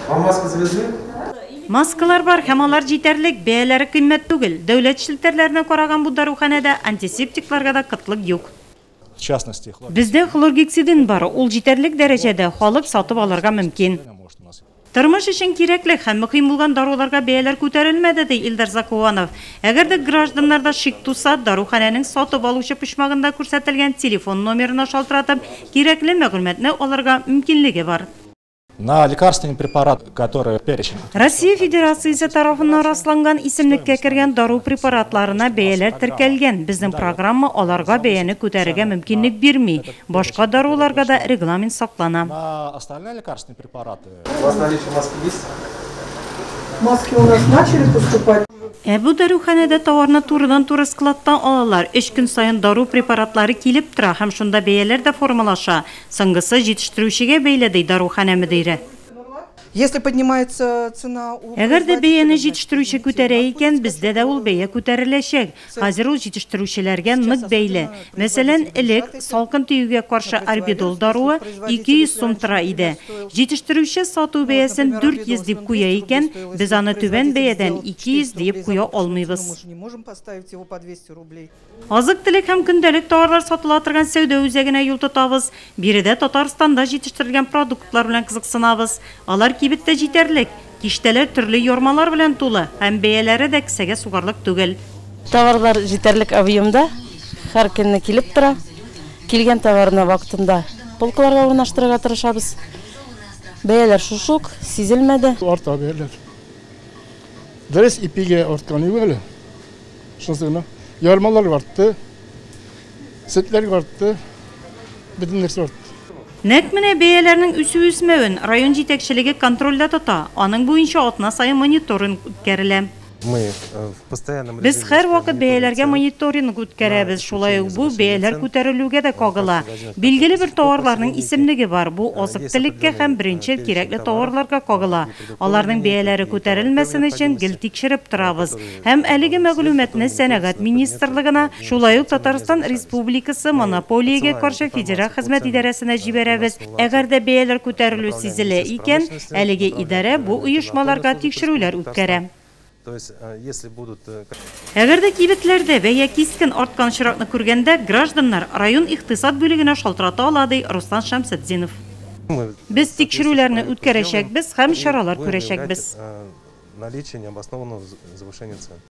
Вам маски завезли? Маскалар бар һәм алар җитәрлек, бәяләре кыйммәт түгел. Дәүләт челтәрләренә караган бу даруханәдә антисептикларга да кытлык юк. В частности, хлор... Бездә хлоргексидин бар, ул җитәрлек дәрәҗәдә, халык сатып алырга мөмкин. Может, у нас Тормыш өчен кирәкле һәм мөһим булган даруларга бәяләр күтәрелмәде, ди Илдар Закуанов. Әгәр дә гражданнарда шик туса, даруханәнең сатып алучы почмагында күрсәтелгән телефон номерына шалтыратып, кирәкле мәгълүматны алырга мөмкинлеге бар. На лекарственный препарат, который перечень. Россия Федерациясе тарафыннан расланган исемлеккә кергән дару препаратларына бәяләр теркәлгән. Безнең программа аларга бәяне күтәрергә мөмкинлек бирми. Башка даруларга да регламент саклана. На остальные лекарственные препараты У вас наличие маски есть? Маски у нас начали поступать. Ә бу даруханәдә товарны турыдан-туры складтан алалар. 3 көн саен дару препаратлары килеп тора һәм шунда бәяләр дә формалаша. Соңгысы җитештерүчегә бәйле, ди даруханә мөдире. Если поднимается цена у Әгәр дә бәяне производителя, җитештерүче күтәрә икән, бездә дә ул бәя күтәреләчәк. Хәзер ул җитештерүчеләргә нык бәйле. Мәсәлән, элек салкын тиюгә каршы Арбидол даруы 200 сум тора иде. Җитештерүче сату бәясен 400 дип куя икән, без аны түбән бәядән 200 дип куя алмыйбыз. Мы же не можем поставить его по 200 рублей. Азык-төлек һәм көндәлек товарлар сатыла торган сәүдә үзәгенә юл тотабыз. Биредә Татарстанда җитештерелгән продуктлар белән кызыксынабыз. Алар кибеттә җитәрлек. Киштәләр төрле ярмалар белән тулы һәм бәяләре дә кесәгә сугарлык түгел. Товарлар җитәрлек объемда, һәр көнне килеп тора. Килгән товарны вакытында полкаларга урнаштырырга тырышабыз. Бәяләр шушы ук, сизелмәде. Арта бәяләр. Дөрес, ипигә арткан юк әле. Шунысы гына. Ярмалар артты, сөтләр артты, бөтен нәрсә артты. Нәкъ менә бәяләрнең үсү-үсмәвен район җитәкчелеге контрольдә тота. Аның буенча атна саен мониторинг үткәрелә. Мы в постоянном Без режиме һәр осуществляем вакыт бәяләргә мониторинг цен. мониторинг үткәрәбез. Шулай ук бу бәяләр күтәрелүгә дә кагыла. Билгеле бер товарларның исемлеге бар. Бу азык-төлеккә һәм беренчел кирәкле товарларга кагыла. Аларның бәяләре күтәрелмәсен өчен гел тикшереп торабыз. Һәм әлеге мәгълүматны Сәнәгать министрлыгына, шулай ук Татарстан Республикасы монополиягә каршы федераль хезмәт идарәсенә җибәрәбез. Әгәр дә бәяләр күтәрелү сизелә икән, әлеге идарә бу оешмаларга тикшерүләр үткәрә. То есть, если будут Әгәр дә кибетләрдә бәя кискен арткан очракны күргәндә, гражданнар район икътисад бүлегенә шалтырата ала, ди Руслан Шәмсетдинов. Мы Без тикшерүләрне соответствующую проверку үткәрәчәкбез сделаем һәм и чаралар будем выявлять, күрәчәкбез. наличие необоснованного завышения цен.